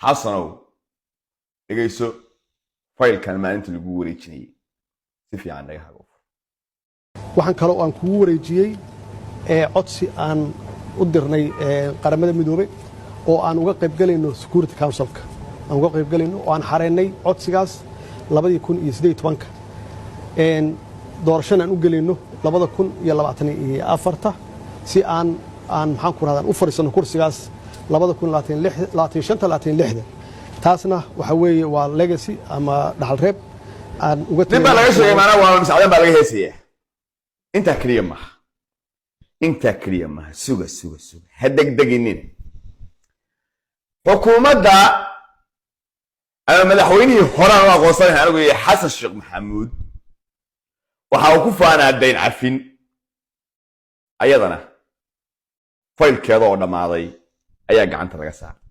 Xasanow, dhegayso faylkan maalinta lagu wareejinayay si fiican naga hago. Waxaan kaloo aan kugu wareejiyey codsi aan u dirnay Qaramada Midoobey oo aan uga qaybgelayno Security Councilka, aan uga qaybgelayno oo aan xareennay codsigaas 2018-ka, doorashana aan u gelayno 2024-ta, si aan maxaan ku rahdaa u fadhiisano kursigaas 2025-ta, 26-da. Taasna waxa weeye waa legacy ama dhaxal reeb aan uga Nin baa laga sheegay, maanaa waa miscadaan baa laga heesayaa. Intaa keliya maaha, intaa keliya maaha. Suga, suga, suga, ha degdeginina. Xukuumadda ama madaxweynihii horaan u aqoonsanahay anigu yahay, Xasan Sheekh Maxamuud, waxa uu ku faanaa dayn cafin. Ayadana faylkeeda oo dhammaaday ayaa gacanta laga saaray.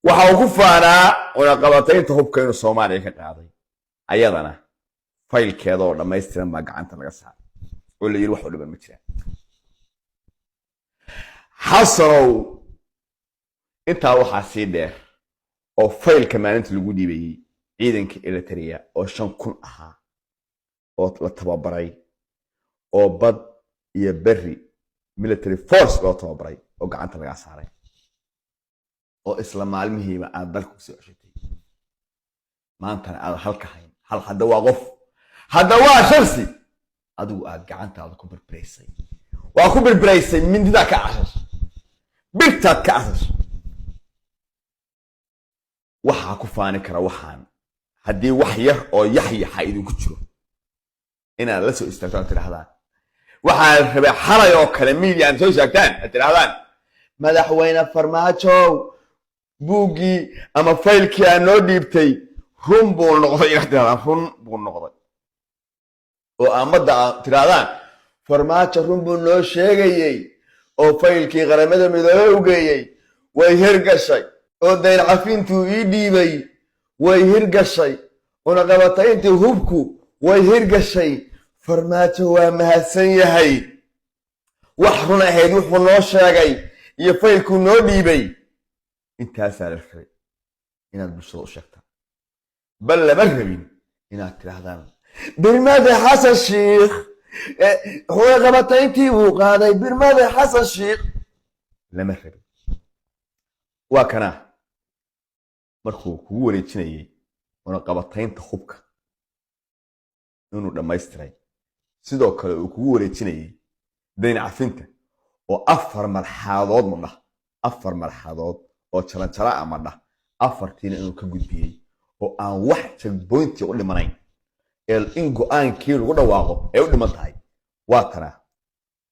Waxa uu ku faanaa cunaqabataynta hubka inuu Soomaaliya ka qaaday. Ayadana faylkeeda oo dhammaystiran baa gacanta laga saaray oo la yidhi wax u dhiban ma jiraan. Xasanow, intaa waxaa sii dheer oo faylka maalinta lagu dhiibayey ciidanka Eritrea oo 5000 ahaa oo la tababaray oo bad iyo berri military force loo tababaray oo gacanta lagaa saaray oo isla maalmihiiba aad dalka kusoo ceshatay, maantana aad halka hayn hal. Hadda waa qof, hadda waa shaksi adigu aad gacantaada ku birbiraysay. Waa ku birbiraysay, mindidaa ka casashay, birtaad ka casashay. Waxaa ku faani kara waxaan haddii wax yar oo yaxyaxa idinku jiro inaad la soo istaagto aad tidhahdaan, waxaa rabay xalay oo kale media aad soo istaagtaan, aad tidhahdaan: "Madaxweyne Farmaajow, buuggii ama faylkii aad noo dhiibtay run buu noqday." Inaad tidhahdaan run buu noqday oo amadda aad tidhahdaan Farmaajo run buu noo sheegayey oo faylkii Qaramada Midoobey u geeyey way hirgashay, oo dayn cafintuu ii dhiibay way hirgashay, cunaqabatayntii hubku way hirgashay, Farmaajo waa mahadsan yahay, wax run ahayd wuxuu noo sheegay iyo faylkuu noo dhiibay. Intaasaa la rabay inaad bulshada u sheegtaan, bal lama rabin inaad tidhaahdaan birmada Xasan Shiikh cunaqabatayntii buu qaaday, birmada Xasan Shiikh lama rabin. Waa kanaa markuu kugu wareejinayey cunaqabataynta hubka inuu dhammaystiray, sidoo kale uu kugu wareejinayey dayn cafinta oo afar marxaladood madha, afar marxaladood oo jaranjara a madha, afartiina inuu ka gudbiyey oo aan wax checkpointii u dhimanayn ee in go-aankii lagu dhawaaqo ay u dhiman tahay. Waa tanaa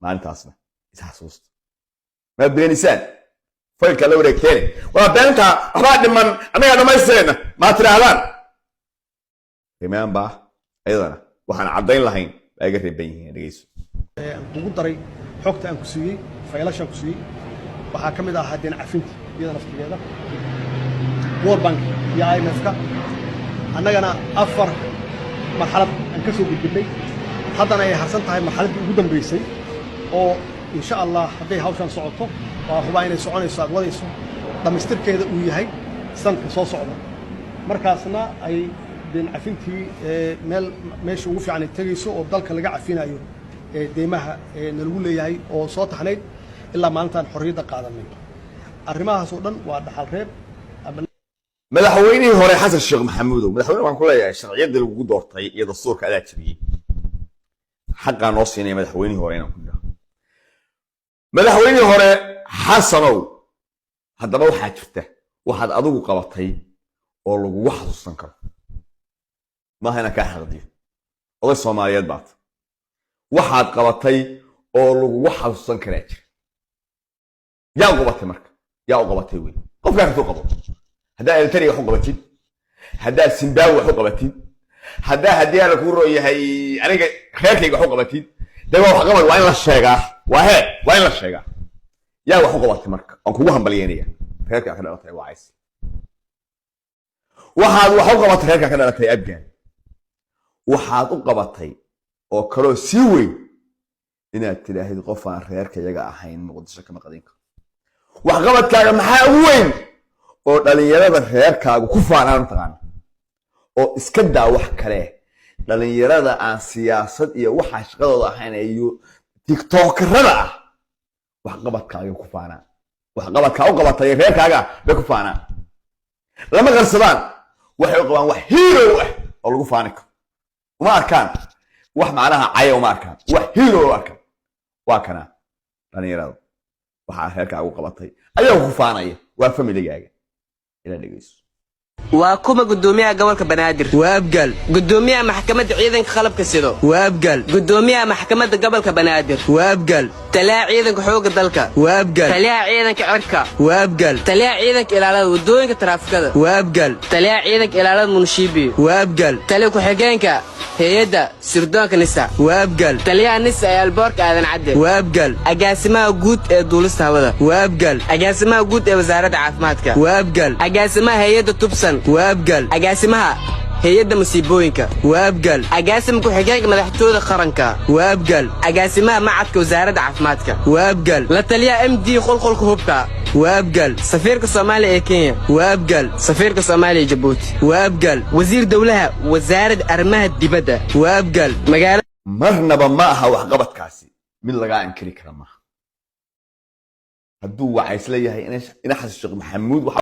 maalintaasna isxasuusta. Maad beenisaan faylkaa la wareegteene, waa beentaa, waxbaa dhiman, annagaa dhammaystirayna maa tidhaahdaan. Remember, ayadana waxaan caddayn lahayn baa iga reeban yihiin. Dhegeyso. Aan kugu daray xogta aan ku siiyey, faylashaan ku siiyey, waxaa ka mid ahaa deen cafinta iyada naftigeeda, World Bank iyo IMF-ka. Annagana afar marxalad aan ka soo gudbinay, haddana ay harsan tahay marxaladdii ugu dambaysay oo insha Allah hadday hawshan socoto, waa hubaa inay soconayso, aad wadayso, dhammaystirkeeda uu yahay sanadka soo socda. Markaasna ay deen cafintii meel meesha ugu fiican ay tegayso oo dalka laga cafinayo deymaha nalagu leeyahay oo soo taxnayd ilaa maalintaan xorriyadda qaadanay. Arrimahaas oo dhan waa dhaxal reeb ama Madaxweynihii hore Xasan Sheekh Maxamuudow, madaxweyne waxaan ku leeyahay sharciyaddii lagugu doortay iyo dastuurka adaa jabiyey. Xaqaa noo siinaya madaxweynihii hore inaan ku idhaahdo madaxweynihii hore Xasanow. Haddaba waxaa jirta waxaad adigu qabatay oo lagugu xasuusan karo. Maaha inaan kaa xaqdiyo, oday Soomaaliyeed baad. Waxaad qabatay oo lagugu xasuusan karaa jira. Yaa u qabatay marka? Yaa u qabatay wey? Qofkaa rabtuu qabo. Haddaa Eritrea wax u qabatid, haddaa Zimbabwe wax u qabatid, haddaa haddii alla kuu roo yahay aniga reerkayga wax u qabatid, dee waa waxqabad, waa in la sheegaa. Waa hee, waa in la sheegaa yaa wax u qabatay. Marka waan kugu hambalyeynaya. Reerkaa ka dhalatay waa cays. Waxaad wax u qabatay reerkaa ka dhalatay Abgaan. Waxaad u qabatay oo kaloo sii weyn inaad tidhaahid qof aan reerka yaga ahayn Muqdisho kama qadin karo. Waxqabadkaaga maxaa ugu weyn? Oo dhalinyarada reerkaagu ku faanaan, mataqaana, oo iska daa wax kale, dhalinyarada aan siyaasad iyo waxaa shaqadooda ahayn ee TikTokerada ah waxqabadkaaga ku faanaan, waxqabadkaa u qabatay reerkaaga bay ku faanaan. Lama qarsadaan, waxay u qabaan wax hero ah oo lagu faani karo. Uma arkaan wax macnaha caya, uma arkaan, wax hero u arkaan. Waa kana dhalinyarada waxaa reerkaaga u qabatay ayaga ku faanaya, waa familigaaga. Ila dhegeyso. Waa kuma gudoomiyaha gobolka Banaadir? Waa Abgaal. Gudoomiyaha maxkamadda ciidanka qalabka sido? Waa Abgaal. Gudoomiyaha maxkamadda gobolka Banaadir? Waa Abgaal. Taliyaha ciidanka xoogga dalka? Waa Abgaal. Taliyaha ciidanka cirka? Waa Abgaal. Taliyaha ciidanka ilaalada wadooyinka taraafikada? Waa Abgaal. Taliyaha ciidanka ilaalada munishiibiyo? Waa Abgaal. Taliya ku-xigeenka hay'adda sirdoonka NISA? Waa Abgaal. Taliyaha NISA ee airportka Aadan Cadde? Waa Abgaal. Agaasimaha guud ee duulista hawada? Waa Abgaal. Agaasimaha guud ee wasaaradda caafimaadka? Waa Abgaal. Agaasimaha hay'adda Tubsan? Waa Abgaal. Agaasimaha hay'adda masiibooyinka? Waa Abgaal. Agaasima ku-xigeenka madaxtooyada qaranka? Waa Abgaal. Agaasimaha macadka wasaaradda caafimaadka? Waa Abgaal. La taliyaha MD qolqolka hubka? Waa Abgaal. Safiirka Soomaaliya ee Kenya? Waa Abgaal. Safiirka Soomaaliya ee Jabuuti? Waa Abgaal. Wasiir dowlaha wasaaradda arrimaha dibadda? Waa Abgaal. Magaalada Marnaba ma aha waxqabadkaasi mid lagaa inkiri kara maaha. Hadduu waxa isleeyahay ina Xasan Sheekh Maxamuud waxa